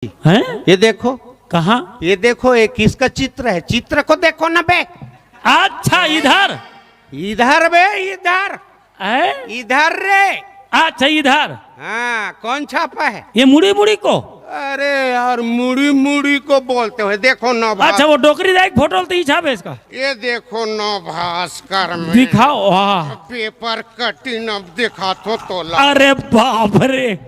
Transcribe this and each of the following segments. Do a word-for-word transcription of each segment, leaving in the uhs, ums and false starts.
हैं? ये देखो। कहाँ? ये देखो, ये किसका चित्र है? चित्र को देखो ना बे। अच्छा, इधर। इधर बे, इधर। हैं? इधर रे। अच्छा, इधर। हाँ, कौन छापा है? ये मुड़ी मुड़ी को। अरे यार, मुड़ी मुड़ी को बोलते हो, देखो ना भाई। अच्छा, वो डोकरी दाई के फोटो तो ही छापे इसका। ये देखो ना भास्कर में। दिखाओ, हाँ। पेपर कटिंग अब दिखा तो तोला। अरे बाप रे।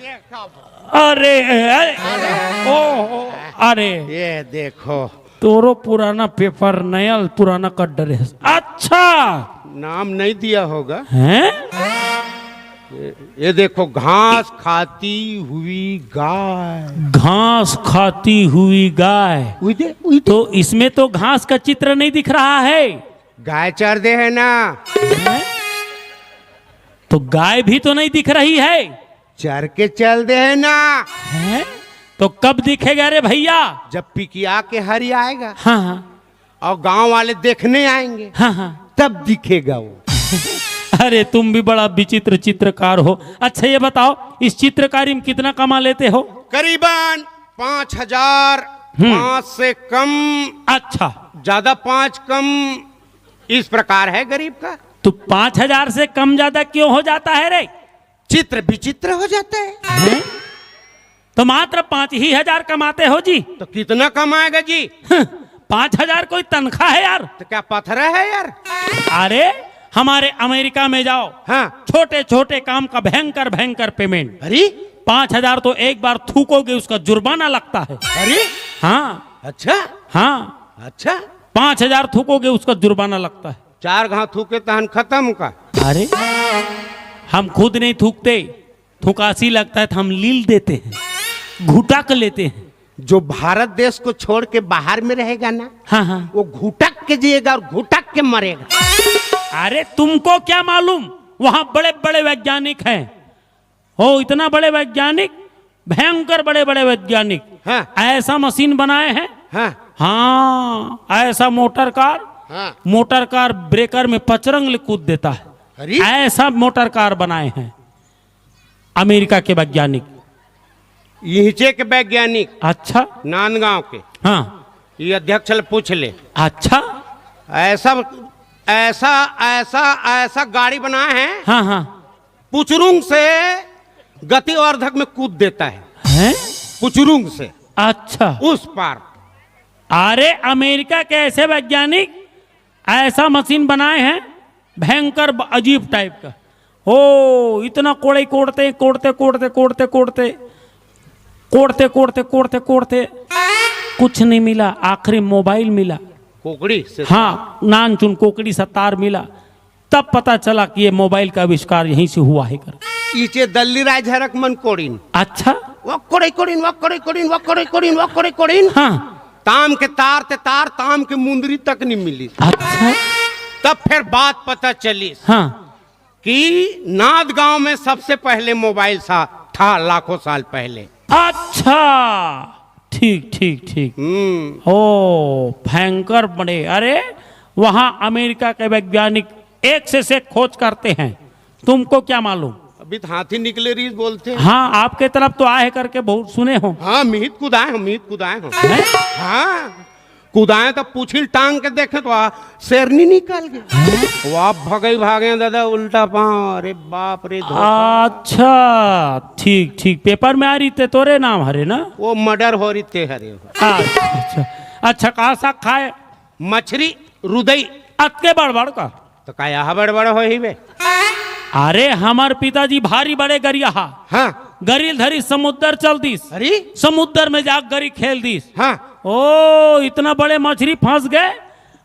देखा। अरे, अरे, ओ, ओ, अरे। ये देखो। तोरो पुराना पेपर, नया पुराना कर डरे है। अच्छा। नाम नहीं दिया होगा। हैं? ये, ये देखो, घास खाती हुई गाय। घास खाती हुई गाय। उई दे, उई दे। तो इसमें तो घास का चित्र नहीं दिख रहा है। गाय चर दे है ना। हैं? तो गाय भी तो नहीं दिख रही है। चर के चल दे है ना। हैं? तो कब दिखेगा रे भैया? जब पिकिया के हरी आएगा। हाँ, हाँ। और गांव वाले देखने आएंगे। हाँ, हाँ। तब दिखेगा वो। अरे, तुम भी बड़ा विचित्र चित्रकार हो। अच्छा, ये बताओ, इस चित्रकारी में कितना कमा लेते हो? करीबन पाँच हजार, हम्म। पाँच से कम। अच्छा। ज्यादा पाँच कम, इस प्रकार है गरीब का। तो पाँच हजार से कम ज्यादा क्यों हो जाता है रे? चित्र विचित्र हो जाता है। हैं? तो मात्र पाँच ही हजार कमाते हो जी? तो कितना कमाएगा जी? हं, पाँच हजार कोई तनख्वाह है यार? तो क्या पत्थर है यार? अरे, हमारे अमेरिका में जाओ, हाँ। छोटे छोटे काम का भयंकर भयंकर पेमेंट। अरे, पाँच हजार तो एक बार थूकोगे, उसका जुर्माना लगता है। अरे, हाँ। अच्छा। हाँ। अच्छा। पाँच हजार थूकोगे, उसका जुर्माना लगता है। चार घाव थूके तहन खत्म का। अरे, हम खुद नहीं थूकते, थुकासी लगता है तो हम लील देते हैं, घुटक लेते हैं। जो भारत देश को छोड़ के बाहर में रहेगा ना, हाँ, हाँ। वो घुटक के जिएगा और घुटक के मरेगा। अरे, तुमको क्या मालूम, वहां बड़े बड़े वैज्ञानिक हैं। हो, इतना बड़े वैज्ञानिक, भयंकर बड़े बड़े वैज्ञानिक, हाँ। ऐसा मशीन बनाए हैं। हाँ। हाँ, ऐसा मोटर कार, हाँ। मोटर कार ब्रेकर में पचरंग ले कूद देता है। अरे। ऐसा मोटर कार बनाए हैं अमेरिका के वैज्ञानिक। यहीं के वैज्ञानिक। अच्छा। नांदगांव के। हाँ। ये अध्यक्ष ले पूछ ले। अच्छा। ऐसा, ऐसा, ऐसा, ऐसा गाड़ी बनाए हैं। हाँ, हाँ। पुचरुंग से गतिवर्धक में कूद देता है। हैं? पुचरुंग से। अच्छा। उस पार। अरे, अमेरिका के ऐसे वैज्ञानिक ऐसा मशीन बनाए हैं, भयंकर ब-, अजीब टाइप का। ओ, इतना कोड़े कोड़ते, कोड़ते, कोड़ते, कोड़ते, कोड़ते, कोड़ते, कोड़ते, कोड़ते, कुछ नहीं मिला। आखिरी मोबाइल मिला। कोकड़ी से? हाँ, नान चुन कोकड़ी से तार मिला। तब पता चला कि ये मोबाइल का आविष्कार यहीं से हुआ है कर। इचे दल्ली राय झरक मन कोड़िन। अच्छा। वो कोड़े कोड़िन, वो कोड़े कोड़िन, वो कोड़े कोड़िन, वो कोड़े कोड़िन। हाँ। ताम के तार ते तार, ताम के मुंदरी तक नहीं मिली। अच्छा। तब फिर बात पता चली, हाँ। कि नांदगांव में सबसे पहले मोबाइल सा-, था लाखों साल पहले। अच्छा, ठीक, ठीक, ठीक। हम्म। ओ, भयंकर बड़े। अरे, वहां अमेरिका के वैज्ञानिक एक से, से एक खोज करते हैं, तुमको क्या मालूम? अभी तो हाथी निकले रही बोलते हैं। हाँ, आपके तरफ तो आए करके बहुत सुने हो। हाँ, मिहित कुदाए हो, मिहित कुदाए हो। हैं? हाँ, कुदाए तो पूछिल टांग के देखे तो आ, शेरनी निकल गए। वो आप भगई भागे दादा, उल्टा पांव। अरे बाप रे, धोखा। अच्छा, ठीक, ठीक, पेपर में आ रही थे, तोरे नाम हरे ना? वो मर्डर हो रही थे हरे। अच्छा, अच्छा। अच्छा, का साग खाए? मछरी, रुदई। अतके बड़ बड़ का? तो का यहाँ बड़ बड़ हो ही बे? अरे, हमार पिताजी भारी बड़े गरिया हा। हाँ। गरील धरी समुद्र चल दिस। अरे? समुद्र में जाके गरी खेल दिस। हाँ। ओ, इतना बड़े मछरी फंस गए।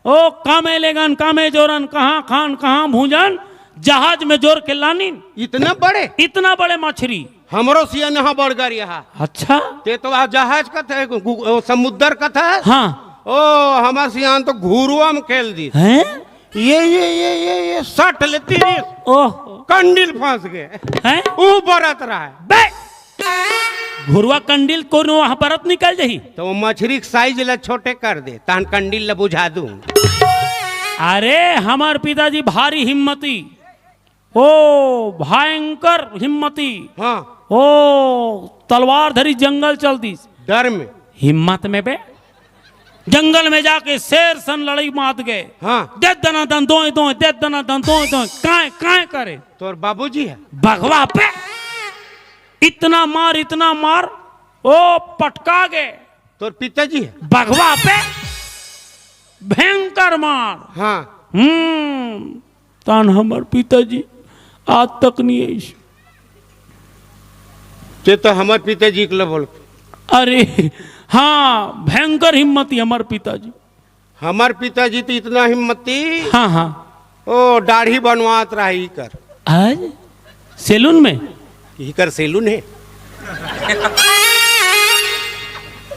ओ, कामे लेगन, कामे जोरन, कहाँ खान, कहाँ भूंजन, जहाज में जोर के लानिन। इतना बड़े? इतना बड़े मछरी। हमरो सियान यहाँ बड़ गरिया हा। अच्छा। ते तो वहाँ जहाज का था, गु-, गु-, ओ, समुद्र का था। हाँ। ओ, हमार सियान तो घुरुआ में खेल दिस। हैं? ये, ये, ये, ये, ये सट लेती रही। ओह। कंडील फंस गए। हैं? ऊ बरत रहा है। बे! घुरुआ कंडील कोनो वहाँ बरत निकल जाही। तो वो मछरी के साइज ला छोटे कर दे, तहन कंडील ला बुझा दूं। अरे, हमार पिताजी भारी हिम्मती। ओ, भयंकर हिम्मती। हाँ। ओ, तलवार धरी जंगल चल दिस। डर में। हिम्मत में बे। जंगल में जाके शेर सन लड़ई मात गे। हाँ। दे दना दन दोय दोय, दे दना दन दोय दोय, काय काय करे। तोर बाबूजी हे? बघवा पे। इतना मार, इतना मार, ओ पटका गे। तोर पिताजी हे? बघवा पे। भयंकर मार। हाँ। हम्म। तान हमर पिताजी आज तक नहीं आइस। ते तो हमर पिताजी के ल बोल। अरे हाँ, भयंकर हिम्मती हमर पिताजी। हमर पिताजी तो इतना हिम्मती। हाँ, हाँ। ओ, दाढ़ी बनवात रहा इकर। आज सैलून में? इकर सैलून हे।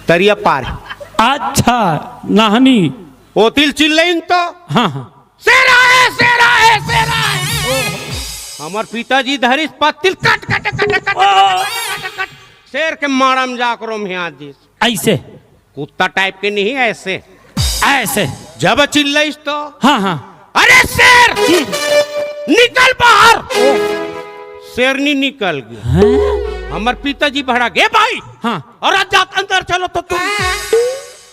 तरिया पार। अच्छा, नाहनी। ओती ल चिल्लाइन तो। हाँ, हाँ। शेर आए, शेर आए, शेर आए। हमर पिताजी धरिस पत्ती ल कट, कट, कट, कट, ओ। कट, कट, कट। शेर के मारा म जाके रोम्हिया दिस। ऐसे? कुत्ता टाइप के नहीं, ऐसे। ऐसे? जब चिल्लाइस तो। हाँ, हाँ। अरे शेर, निकल बाहर। शेरनी निकल गे। हैं? हमर पिताजी भड़क गे, "ए भाई, हाँ। और आज जात अंदर चलो तो तुम।"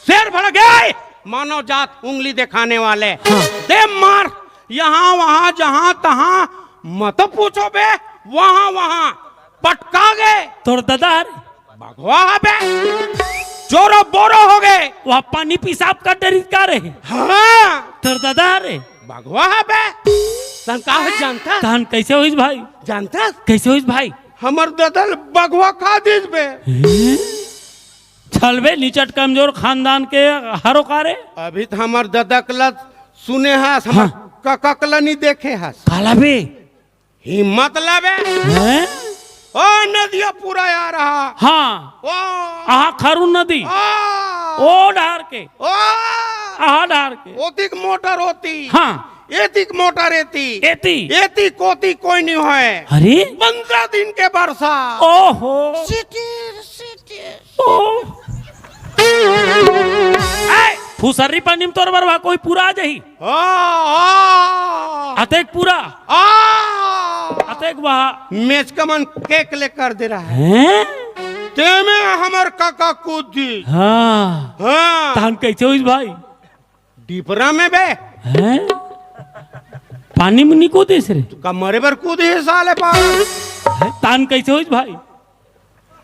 शेर भड़क गे, "ए, मानव जात उंगली दिखाने वाले।" हाँ। दे मार, यहाँ वहाँ जहाँ तहाँ मत पूछो बे, वहाँ वहाँ पटका गे। तोर ददा हरे? बघवा हबे, चोरो बोरो हो गे। वहाँ पानी पेशाब कर डरिस का रे? हाँ। तोर ददा हरे? बघवा हबे। तहन का हो जानता? तहन कैसे होइस भाई? जानता? कैसे होइस भाई? हमर ददा ल बघवा खा दिस बे। हैं? छलबे निचट कमजोर खानदान के हरो का रे? अभी तो हमर ददा के ल सुने हस, हमर हाँ। कका के ल नहीं देखे हस। काला बे? हिम्मत लबे। हैं? ओ नदिया पूरा आ रहा। हाँ। ओ। आहा खारून नदी। आ। ओ डहर के। ओ। आहा डहर के। ओतिक मोटर होती। हाँ। एतिक मोटर एती। एती। एती कोती कोई नहीं होय। अरे। पंद्रह दिन के बरसा। ओहो। सिटिर, सिटिर। ओ। ए, फुसर्री पानी म तोर बरवा कोई पूरा आ जाही। आ, आ। अतेक पूरा। आ। अतेक बहा। मेचका मन केक ले कर दे रहा है। हैं? तेमे हमर काका कूद दी। हाँ। हाँ। तहन कैसे होइस भाई? डिपरा में बे। हैं? पानी में नहीं कूदिस रे? का मरे बर कूदे हे साले पागल। हैं? तहन कैसे होइस भाई?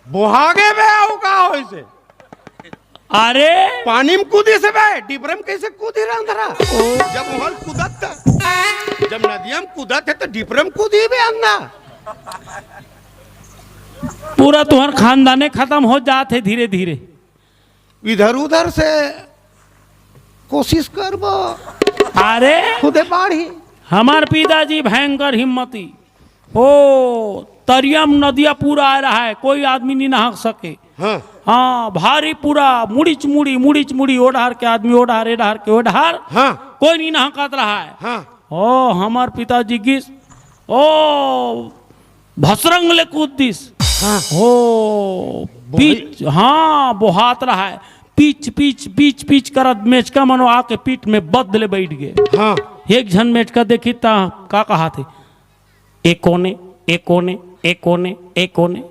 बोहा गे बे, अउ का होइस हे? अरे। पानी में कूदिस हे बे, डिपरा में कैसे कूदी रे अंधरा? ओ। जब वहाँ कूदत, जब नदिया में कूदत हे तो डिपरा में कूदी बे अंधा। पूरा तुहर खानदाने खतम हो जात हे धीरे धीरे। इधर उधर से कोशिश करबो। अरे खुदे बाढ़ी। हमार पिताजी भयंकर हिम्मती। ओ, तरिया म नदिया पूरा आ रहा है, कोई आदमी नहीं नहा सके। हाँ। हाँ, भारी पूरा मुड़ीच मुड़ी, मुड़ीच मुड़ी, ओ डहर के आदमी ओ डहर, ए डहर के ओ डहर। हाँ। कोई नहीं नहा सकत रहा है। हाँ। ओ, हमार पिताजी गिस, ओ, भसरंग ले कूद दिस। हाँ। ओ, बोही- पीच, हाँ, बोहात रहा है। पीच, पीच, पीच, पीच करत मेचका मनो आके पीठ में बद ले बैठ गे। हाँ। एक झन मेचका देखी ता का कहाथे, "ए कोने, ए कोने, ए कोने, ए कोने।"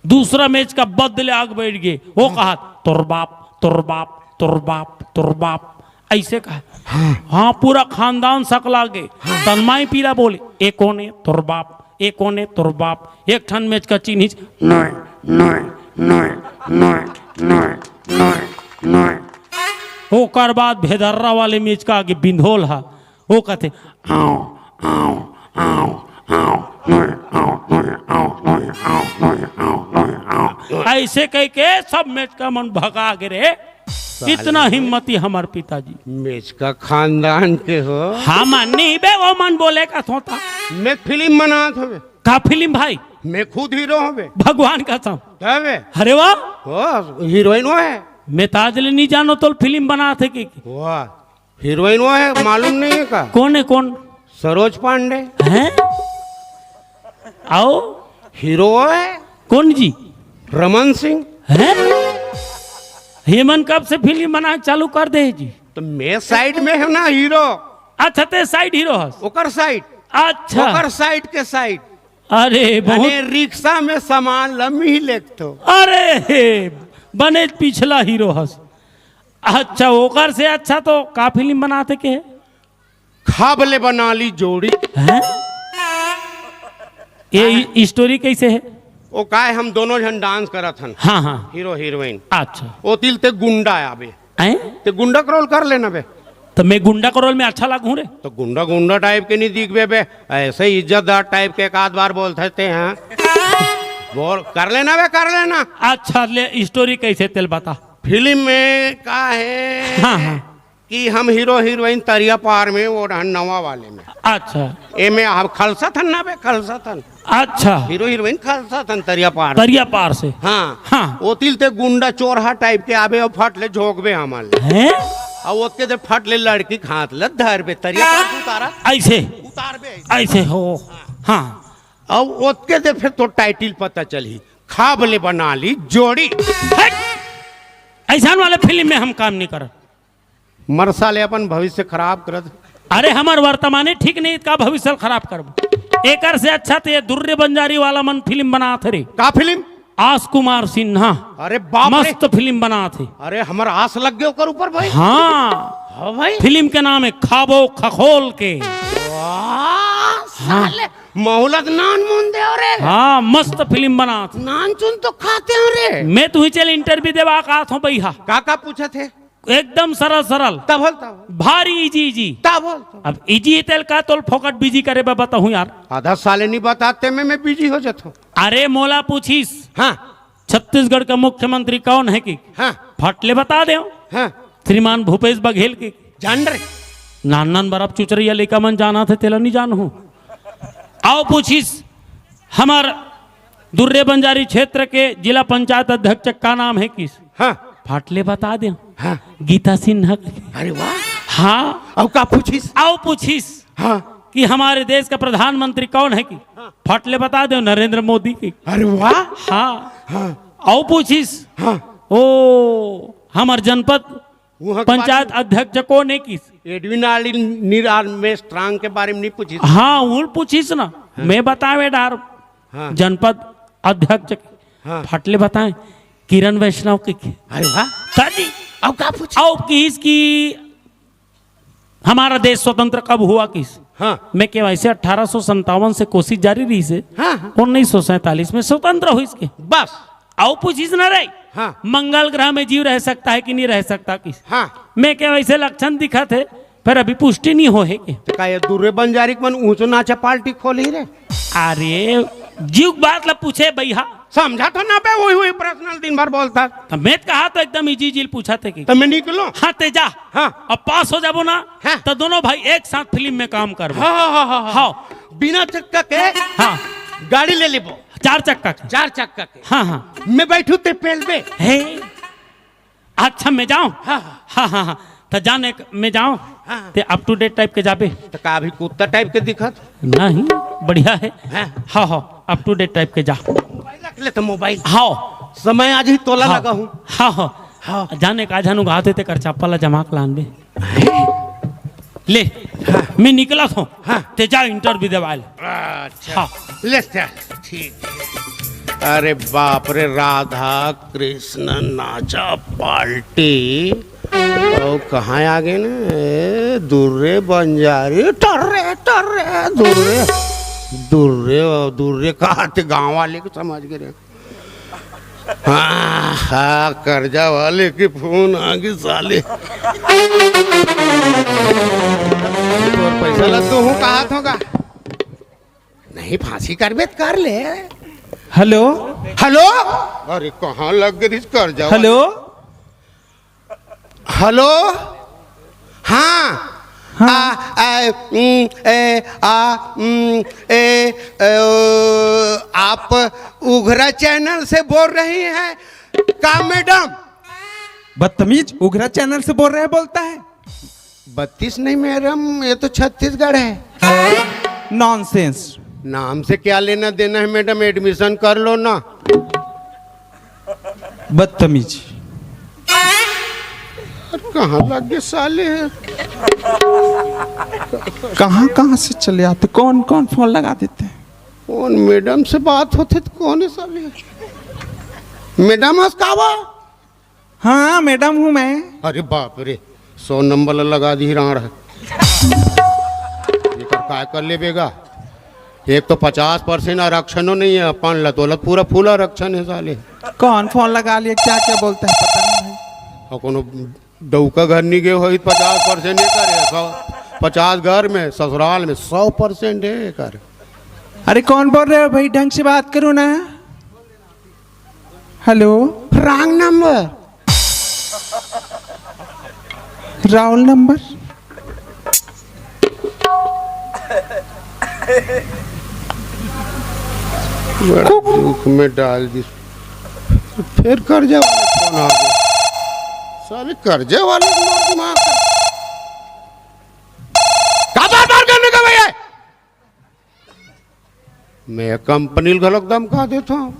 दूसरा मेचका बद ले आके बैठ गे। वो कहा, "तोर बाप, तोर बाप, तोर बाप, तोर बाप।" ऐसे कहा। हाँ। हाँ, पूरा खानदान सकला गे। हाँ। तनमाई पीला बोले, "ए कोने तोर बाप, ए कोने तोर बाप।" एक ठन मेचका चिन्हिस, "नोय, नोय, नोय, नोय, नोय, नोय, नोय।" ओकर बाद भेदर्रा वाले मेचका आगे बिंधोल हा, वो कहते, "आओ, आओ, आओ, आओ, नोय, आओ, नोय, आओ, नोय, आओ, नोय, आओ, नोय, आओ।" ऐसे कह के सब मेचका मन भगा गे रे। इतना हिम्मती हमार पिताजी। मेचका खानदान के हो। हाँ, मन नहीं बे, वो मन बोले का सोता। मैं फिल्म बनात हवे। का फिल्म भाई? मैं खुद हीरो हवे। भगवान कसम। तबे। अरे वाह। हो, हीरोइन वो है। मैं ताज ले नहीं जानो तो फिल्म बनात हे कि। वाह। हीरोइन वो है, मालूम नहीं है का? कौन है, कौन? सरोज पांडे। हैं? आओ। हीरो वो है। कौन जी? रमन सिंह। हैं? हेमन कब से फिल्म बना चालू कर दे जी? तो मैं साइड में है ना हीरो। अच्छा, ते साइड हीरो हस? ओकर साइड। अच्छा। ओकर साइड के साइड। अरे, बहुत अरे, रिक्शा में सामान लम्ही लेकथो। अरे, बने पिछला हीरो हस। अच्छा, ओकर से अच्छा तो का फिल्म बनाथे के हे? खाब ले बना ली जोड़ी। हैं? ये स्टोरी कैसे है? वो का हे, हम दोनों झन डांस करत हन। हाँ, हाँ। Hero heroine. अच्छा। वो तिल ते गुंडा आबे। हैं? ते गुंडा के रोल कर लेना बे। तो मैं गुंडा के रोल में अच्छा लागू रे? तो गुंडा गुंडा टाइप के नहीं दिखबे बे, ऐसे इज्जतदार टाइप के एक आध बार बोलते थे। हाँ, बोल, कर लेना बे, कर लेना। अच्छा, ले, स्टोरी कैसे, तेल बता। फिल्म में का हे हाँ, हाँ। कि हम हीरो हीरोइन तरिया पार में, वो रहन नवा वाले में। अच्छा। एमे हम खलसत हन ना बे, खलसत हन। अच्छा। हीरो हीरोइन खलसत हन तरिया पार। तरिया पार से। हाँ। हाँ। ओतिल ते गुंडा चोरहा टाइप के आबे और फट ले झोंकबे हमन ले। हैं? और ओतके दे फट ले लड़की के हाथ ले धरबे तरिया पार से उतारा। ऐसे? उतारबे ऐसे। ऐसे हो। हाँ। और ओतके दे फिर तो टाइटिल पता चलही, खाब ले बना ली जोड़ी। हट! ऐसा वाले फिल्म में हम काम नहीं करब। मरसा ले अपन भविष्य खराब करत। अरे, हमर वर्तमाने ठीक नहीं, का भविष्य खराब करबो? एकर से अच्छा तो ये दुर्रे बंजारी वाला मन फिल्म बनात हे रे। का फिल्म? आस कुमार सिन्हा। अरे बाप रे। मस्त फिल्म बनात हे। अरे, हमर आस लग गए ओकर ऊपर भाई। हाँ। हाँ भाई। फिल्म के नाम है खाबो खखोल के। वाह, हाँ। साले, मोहलत नान मुन दे रे। हाँ, मस्त फिल्म बनात। नान चुन तो खाते हो रे। मैं तुही चल इंटरव्यू देवा का आत हूँ भैया। का का पूछत हे? एकदम सरल सरल। तब बोल, तब बोल। भारी इजी इजी। तब बोल, तब। अब इजी तेल का तोल फोकट बिजी करे बा, बताहूँ यार। आधा साले नहीं बताते में मैं बिजी हो जाता हूँ। अरे मोला पूछिस। हाँ। छत्तीसगढ़ का मुख्यमंत्री कौन है कि? हाँ। फट ले बता दे। हाँ। श्रीमान भूपेश बघेल के। जान रे। नान नान बरफ चुचरिया लइका मन जाना थे, तेला नहीं जानहूँ। आओ पूछिस, हमार दुर्रे बंजारी क्षेत्र के जिला पंचायत अध्यक्ष का नाम है किस? हाँ। फट ले बता दे। हाँ। गीता सिन्हा। अरे वाह। हाँ। अब का पूछिस? आओ पूछिस हाँ। कि हमारे देश का प्रधानमंत्री कौन है कि? हाँ। फट ले बता दे, नरेंद्र मोदी की। अरे वाह। हाँ। हाँ। आओ पूछिस। हाँ। ओ, हमार जनपद वहाँ के पंचायत बारे में अध्यक्ष कौन है किस? एडविन आर्लिन नील आर्मस्ट्रांग के बारे में नहीं पूछिस? हाँ, वो पूछिस ना। हाँ। मैं बतावे डार हाँ। जनपद अध्यक्ष के। हाँ। फट ले बताएं, किरण वैष्णव के, के। अरे वाह। ताजी। अब का पूछ? आओ किस की हमारा देश स्वतंत्र कब हुआ किस? हाँ। मैं के वैसे अठारह सौ संतावन से कोशिश जारी रही से। हाँ, हाँ। उन्नीस सौ सैंतालीस में स्वतंत्र हुई इसके। बस। आओ पूछिस ना रे। हाँ। मंगल ग्रह में जीव रह सकता है कि नहीं रह सकता किस? हाँ। मैं के वैसे लक्षण दिखत हे, पर अभी पुष्टि नहीं हो हे के। तो का ये दुर्रे बंजारी के मन ऊंचो नाचा पार्टी खोली रे? अरे, जीव बात ला पूछे भैया। समझा तो ना बे, वही वही पर्सनल दिन भर बोलता। तो मैं कहा तो एकदम इजी इजी पूछा थे कि। तो मैं निकलो। हाँ, ते जा। हाँ। अब पास हो जाबो ना, हाँ। तो दोनों भाई एक साथ फिल्म में काम करबो। हाँ, हाँ, हाँ, हाँ, हाँ। हाँ। बिना चक्का के हाँ। गाड़ी ले लेबो। चार चक्का के। चार चक्का के। हाँ, हाँ। मैं बैठू ते पेलबे। हे। अच्छा, मैं जाऊं? हाँ, हाँ। हाँ, हाँ, हाँ। तो जाने क-, मैं जाऊं? हाँ। ते up to date type के जाबे? तो का अभी कुत्ता टाइप के दिखत? नहीं, बढ़िया है। हाँ। हाँ, हाँ, up to date type के जा। मोबाइल रख ले तो मोबाइल। हाँ। समय आज ही तोला हाँ। लगा हूँ। हाँ, हाँ। हाँ। जाने का झन उगाते ते कर चप्पल ला जमा के लानबे। ले, हाँ। मैं निकलत हूँ। हाँ। ते जा इंटरव्यू देवाल। अच्छा। हाँ। ले चल, ठीक है। अरे बाप रे, राधा कृष्ण नाचा पार्टी। ओ, कहाँ आ गए ना? ए, दुर्रे बंजारी, टर्रे, टर्रे, दुर्रे, दुर्रे, दुर्रे, कहा थे गाँव वाले को समझ गए रे। हाँ, हाँ, कर्जा वाले के फोन आ गए साले। तोर पैसा ला तो हूँ कहा था का? नहीं, फांसी करबे त कर ले। हेलो। हेलो। अरे, कहाँ लग गई इस कर्जा वाले? हेलो। हेलो। हाँ। हाँ। आ, आ, उम, ए, आ, उम, ए, ए, ओ, आप उघरा चैनल से बोल रही हैं का मैडम? बदतमीज, उघरा चैनल से बोल रहे हैं बोलता है। बत्तीस नहीं मैडम, ये तो छत्तीसगढ़ है। नॉनसेंस। नाम से क्या लेना देना है मैडम, एडमिशन कर लो ना। बदतमीज। कहाँ लग गए साले? कहाँ कहाँ से चले आते, कौन कौन फोन लगा देते हैं? कौन मैडम से बात होते तो कौन है साले? मैडम हंस का बा? हाँ, मैडम हूँ मैं। अरे बाप रे, सौ नंबर ला लगा दी रांड़। एकर काय कर लेबे गा? एक तो पचास परसेंट आरक्षणो नहीं है अपन ला, तोला पूरा फुल आरक्षण है साले। कौन फोन लगा लिए, क्या क्या बोलता है, पता नहीं भाई। और कोनो डौका घर नहीं गए होई, पचास परसेंट ये करे, सौ, पचास घर में, ससुराल में सौ परसेंट है ये कर। अरे कौन बोल रहे हो भाई, ढंग से बात करो ना। Hello. Wrong number. Rahul number. बड़ा दुख में डाल दी। फिर कर्जा वाले फोन आ गए। साले कर्जा वाले को मार दिमाग। का बार बार करने का भैया? मैं कंपनी ल घलोक धमका देथंव।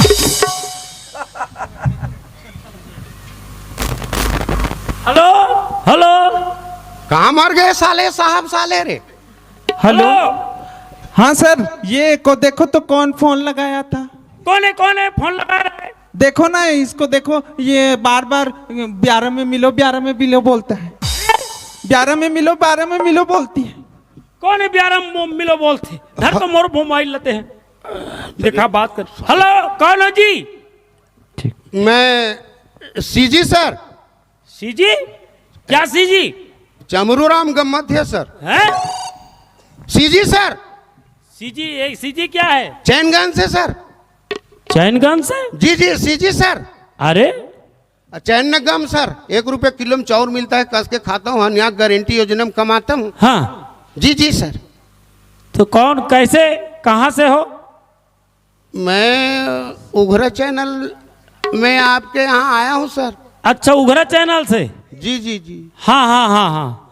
Hello, hello. कहाँ मर गए साले साहब साले रे? हेलो। हेलो। हाँ सर, ये को देखो तो कौन फोन लगाया था। कौन है, कौन है फोन लगा रहा है? देखो ना इसको, देखो ये बार बार ग्यारह में मिलो, ग्यारह में मिलो बोलता है। ग्यारह में मिलो, बारह में मिलो बोलती है। कौन है ग्यारह में मिलो बोलते? धर तो मोर मोबाइल लेते हैं। देखा बात कर। हेलो, कौन हो जी? मैं सीजी सर। सीजी? क्या सीजी? चमरू राम गम्मत है सर। हैं? CG sir. सीजी, एक सीजी क्या है? चैनगंज से सर। चैनगंज से? जी, जी, सीजी सर। अरे? चैन न गम सर, एक रुपये किलो में चाउर मिलता है, कस के खाता हूँ, हनिया गारंटी योजना में कमाता हूँ। हाँ। जी, जी सर। तो कौन, कैसे, कहाँ से हो? मैं उघरा चैनल में आपके यहाँ आया हूँ सर। अच्छा, उघरा चैनल से? जी, जी, जी। हाँ, हाँ, हाँ, हाँ।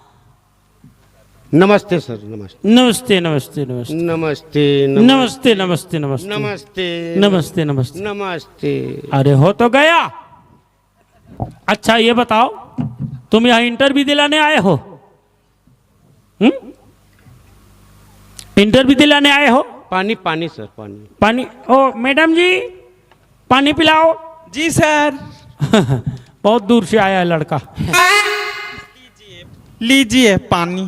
नमस्ते सर, नमस्ते। नमस्ते, नमस्ते, नमस्ते। नमस्ते, नमस्ते। नमस्ते, नमस्ते, नमस्ते। नमस्ते। नमस्ते, नमस्ते। नमस्ते। अरे हो तो गया। अच्छा ये बताओ, तुम यहाँ इंटरव्यू दिलाने आए हो? हम्म? इंटरव्यू दिलाने आए हो? पानी, पानी सर, पानी। पानी। ओ मैडम जी, पानी पिलाओ। जी सर। बहुत दूर से आया है लड़का। लीजिए पानी।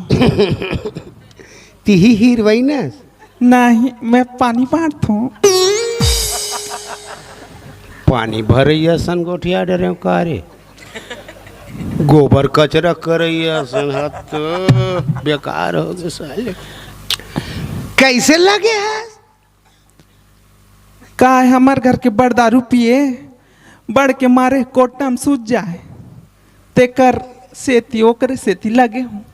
तिही हीरोइन अस। नहीं, मैं पानी बांटता हूँ। पानी भरैया सन गोठिया डरे का रे? गोबर कचरा करैया सन, हाथ तो बेकार हो गए साले। कैसे लगे है? का है, हमार घर के बड़ दारू पिए, बड़ के मारे कोटा में सूत जाए, तेकर सेती, ओकरे सेती लगे हूँ।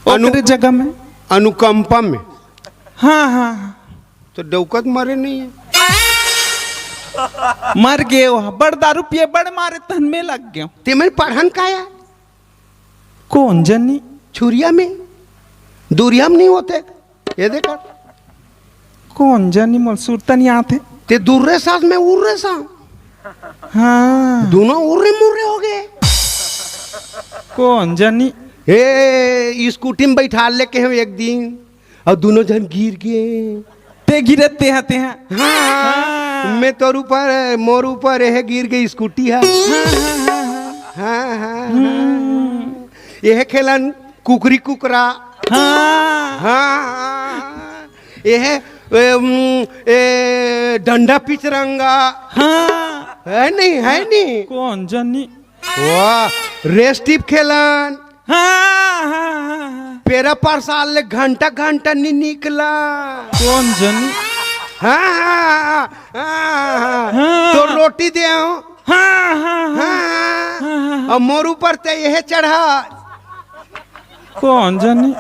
अनु-, ओकरे जगह में। अनुकंपा में। हाँ, हाँ, हाँ। तो डौकत मरे नहीं है। मर गए हो, बड़ दारू पिए, बड़ मारे तहन में लग गए। ते मैं पढ़न का यार? कौन जनी? छुरिया में, दूरिया में नहीं होते। ये देखा। कौन जनी, मोल सुरता नहीं आते। ते दूर रे साथ में उर रे साथ। हाँ। दोनों उर्रे मुर्रे हो गए। कौन जनी? ए, स्कूटी में बैठा लेके हम एक दिन, और दोनों जन गिर गए। ते गिरे, ते हा, ते हा। हाँ, हाँ। मैं तोर ऊपर, मोर ऊपर, यह गिर गई स्कूटी है। हाँ, हाँ, हाँ, हाँ। हाँ, हाँ, हाँ। हम्म। यह खेलन कुकरी कुकरा। हाँ। हाँ, हाँ, हाँ। यह, ए, उम, ए, डंडा पिचरंगा। हाँ। है नहीं, है नहीं? कौन जनी? वाह, रेस टिप खेलन। हाँ, हाँ, हाँ, हाँ। पेरा पार साल ले घंटा घंटा नी निकला। कौन जनी? हाँ, हाँ, हाँ, हाँ, हाँ। हाँ। तो रोटी दे आओ। हाँ, हाँ, हाँ। हाँ। हाँ, हाँ, हाँ। और मोर ऊपर ते यह चढ़ा। कौन जनी?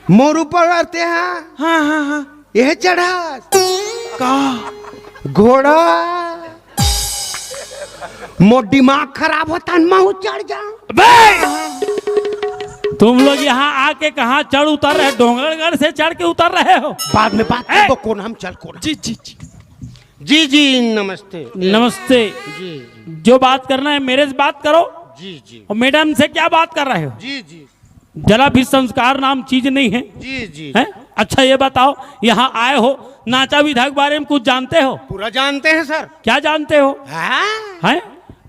मोर ऊपर आते हैं। हाँ, हाँ, हाँ। यह चढ़ा। का? घोड़ा। मोर दिमाग खराब होता है, मैं चढ़ जाऊं। बे! तुम लोग यहाँ आके कहाँ चढ़ उतर रहे, डोंगरगढ़ से चढ़ के उतर रहे हो? बाद में बात ए! करबो, कोन हम चल कोन। जी, जी, जी। जी, जी, नमस्ते। नमस्ते। जी, जी। जो बात करना है मेरे से बात करो। जी, जी। और मैडम से क्या बात कर रहे हो? जी, जी। जरा भी संस्कार नाम चीज नहीं है। जी, जी। हैं? अच्छा, ये बताओ, यहाँ आए हो, नाचा विधा के बारे में कुछ जानते हो? पूरा जानते हैं सर। क्या जानते हो? हाँ। हैं?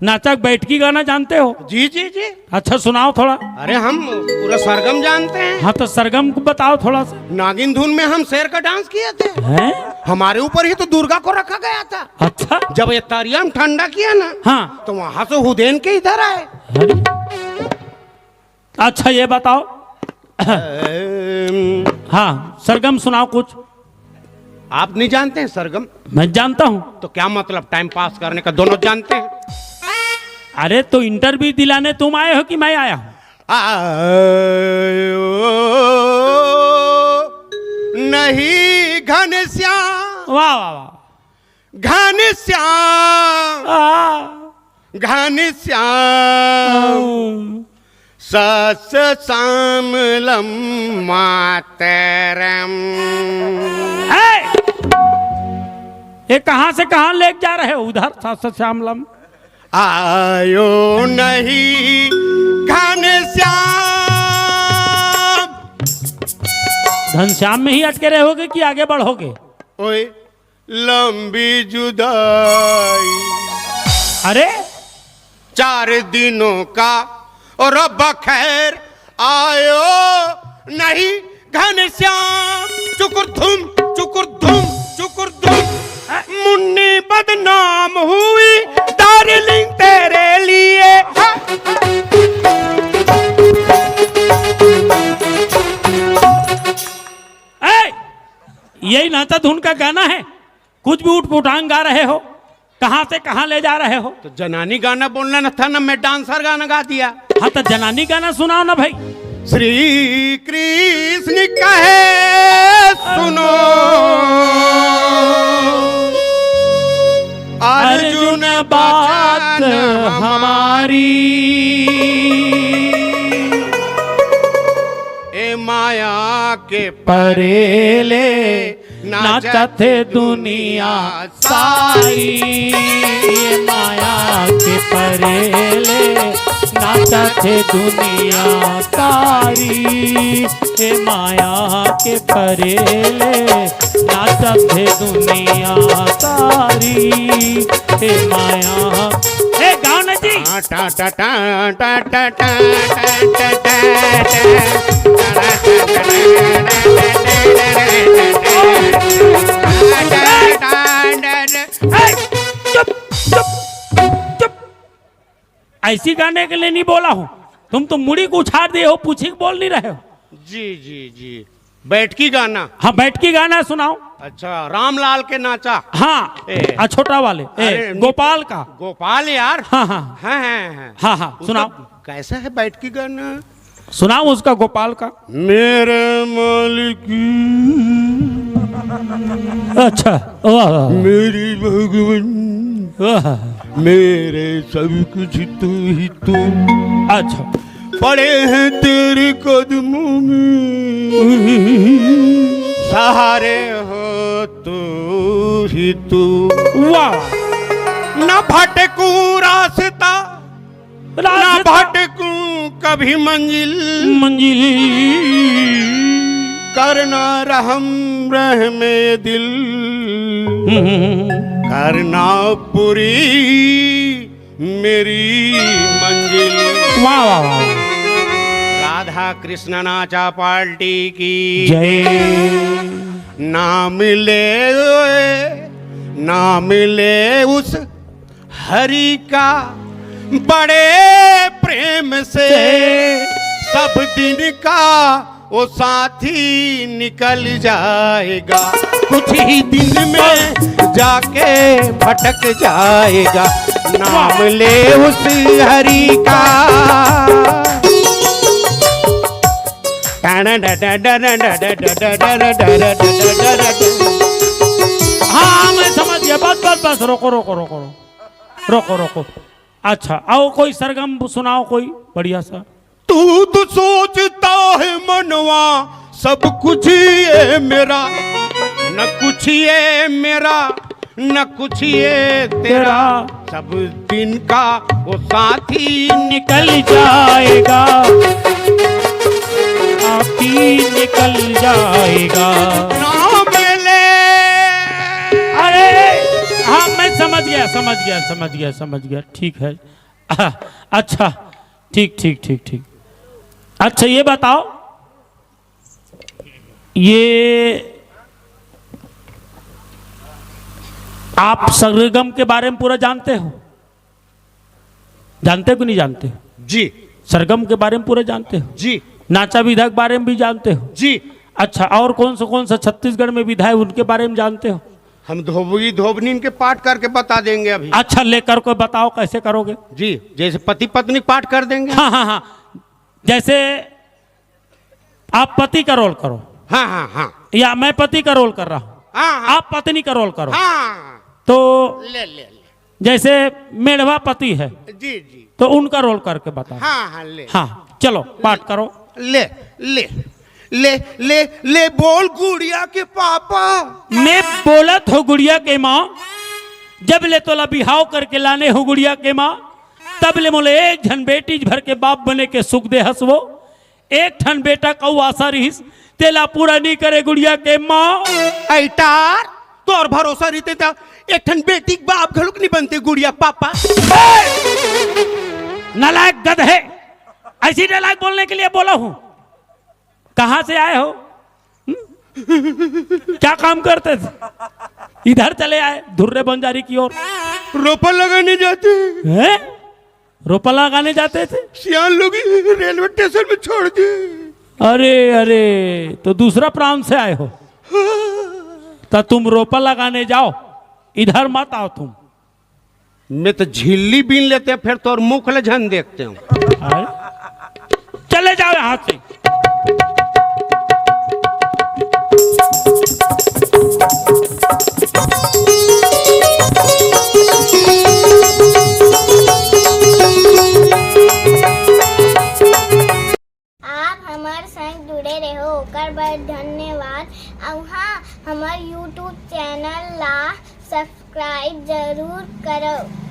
नाचा के बैठकी गाना जानते हो? जी, जी, जी। अच्छा, सुनाओ थोड़ा। अरे, हम पूरा सरगम जानते हैं। हाँ, तो सरगम को बताओ थोड़ा सा। नागिन धुन में हम शेर का डांस किए थे। हैं? हमारे ऊपर ही तो दुर्गा को रखा गया था। अच्छा। जब ये तरिया में ठंडा किया ना, हाँ। तो वहां से हुदेन के इधर आए। अरे। अच्छा, ये बताओ। अम, हाँ, सरगम सुनाओ कुछ। आप नहीं जानते हैं सरगम? मैं जानता हूँ। तो क्या मतलब, टाइम पास करने का, दोनों जानते हैं। अरे, तो इंटरव्यू दिलाने तुम आए हो कि मैं आया हूँ? आयो नहीं घनश्याम। वाह, वाह, वाह। घनश्याम, आ। घनश्याम, आ। सस श्यामलम मातरम। ए! ये कहाँ से कहाँ लेके जा रहे हो? उधर सस श्यामलम। आयो नहीं घनश्याम। घनश्याम में ही अटके रहोगे कि आगे बढ़ोगे? ओए, लंबी जुदाई। अरे, चार दिनों का और अब खैर आयो नहीं घनश्याम। चुकुर धुम, चुकुर धुम, चुकुर धुम। मुन्नी बदनाम हुई डार्लिंग तेरे लिए। ए, यही नाचा धुन का गाना है? कुछ भी उठपुटांग गा रहे हो, कहाँ से कहाँ ले जा रहे हो? तो जनानी गाना बोलना न था ना, मैं डांसर गाना गा दिया। हाँ, तो जनानी गाना सुनाओ ना भाई। श्री कृष्ण कहे सुनो अर्जुन बात हमारी। ए माया के परेले नाचत हे दुनिया सारी, माया के परेले नाचत हे दुनिया सारी, हे माया के परेले नाचत हे दुनिया सारी, हे माया। हे गाओ ना जी। टा टा टा टा टा टा टा टा टा। ए, चुप, चुप, चुप। ऐसी गाने के लिए नहीं बोला हूँ। तुम तो मुड़ी को उछाल दिए हो, पूछी को बोल नहीं रहे हो। जी, जी, जी। बैठकी गाना। हाँ, बैठकी गाना सुनाओ। अच्छा, रामलाल के नाचा। हाँ, ए। आ, छोटा वाले, ए, अरे, गोपाल का। गोपाल यार। हाँ, हाँ। हाँ, हाँ, हाँ। हाँ, हाँ, उसका सुनाओ। कैसा है बैठकी गाना? सुनाओ उसका, गोपाल का। मेरे मालिक, अच्छा, वाह, वाह, वाह। मेरी भगवान, वाह। मेरे सब कुछ तू ही तू। अच्छा। पड़े हैं तेरे कदमों में, सहारे हो तू ही तू। वाह। न भटकूं रास्ता, ना रास्ता। भटकूं कभी मंजिल। मंजिल। करना रहम रहमे दिल। हम्म। करना पूरी मेरी मंजिल। वाह, वाह, वाह। राधा कृष्ण नाचा पार्टी की जय। नाम ले, नाम ले उस हरि का बड़े प्रेम से, सब दिन का वो साथी निकल जाएगा। कुछ ही दिन में जाके भटक जाएगा। नाम ले उस हरि का। हाँ, मैं समझ गया। बस, बस, बस, रोको, रोको, रोको, रोको। रोको, रोको। अच्छा, आओ, कोई सरगम सुनाओ, कोई बढ़िया सा। तू तो सोचता है मनवा, सब कुछ ये मेरा, न कुछ ये मेरा, न कुछ ये तेरा। तेरा। सब दिन का वो साथी निकल जाएगा। पापी निकल जाएगा। नाम ले। अरे हाँ, मैं समझ गया, समझ गया, समझ गया, समझ गया। ठीक है। अच्छा, ठीक, ठीक, ठीक, ठीक। अच्छा, ये बताओ, ये आप सरगम के बारे में पूरा जानते हो? जानते हो कि नहीं जानते हो? जी। सरगम के बारे में पूरा जानते हो? जी। नाचा विधा के बारे में भी जानते हो? जी। अच्छा, और कौन सा कौन सा छत्तीसगढ़ में विधा है, उनके बारे में जानते हो? हम धोबी धोबनीन के पाठ करके बता देंगे अभी। अच्छा, लेकर को बताओ, कैसे करोगे? जी, जैसे पति पत्नी पाठ कर देंगे। हाँ, हाँ, हाँ। जैसे आप पति का रोल करो, हाँ, हाँ, हाँ। या मैं पति का रोल कर रहा हूँ, हाँ, हाँ। आप पत्नी का रोल करो। हाँ। तो ले, ले, ले। जैसे मेढ़वा पति है, जी, जी। तो उनका रोल करके बताओ। हाँ, हाँ, ले। हाँ, चलो, पाठ करो। ले, ले, ले, ले, ले, बोल गुड़िया के पापा। मैं बोलत हो गुड़िया के माँ, जब ले तोला बिहाव करके लाने हो गुड़िया के माँ, तब ले मोला एक झन बेटी भर के बाप बने के सुख दे हस वो। एक ठन बेटा कऊ आशा रहिस, तेला पूरा नहीं करे गुड़िया के माँ। ऐटार, तोर भरोसा रहिते त एक ठन बेटी के बाप घलुक नहीं बनते गुड़िया के पापा। नालायक गधे, ऐसी डायलॉग बोलने के लिए बोला हूँ। कहाँ से आए हो? हम्म? क्या काम करते थे? इधर चले आए धुर्रे बंजारी की ओर। रोपा लगाने जाते हैं। हैं? रोपा लगाने जाते थे? सियान लोग रेलवे स्टेशन में छोड़ दिए। अरे अरे, तो दूसरा प्रांत से आए हो, तो तुम रोपा लगाने जाओ, इधर मत आओ तुम। मैं तो झिल्ली बीन लेते हैं, फिर तोर मुख ले झन देखते हूँ। अरे, चले जाओ यहाँ से। आप हमर संग जुड़े रहो, ओकर बर धन्यवाद। अउ हाँ, हमर YouTube चैनल ला सब्सक्राइब जरूर करव।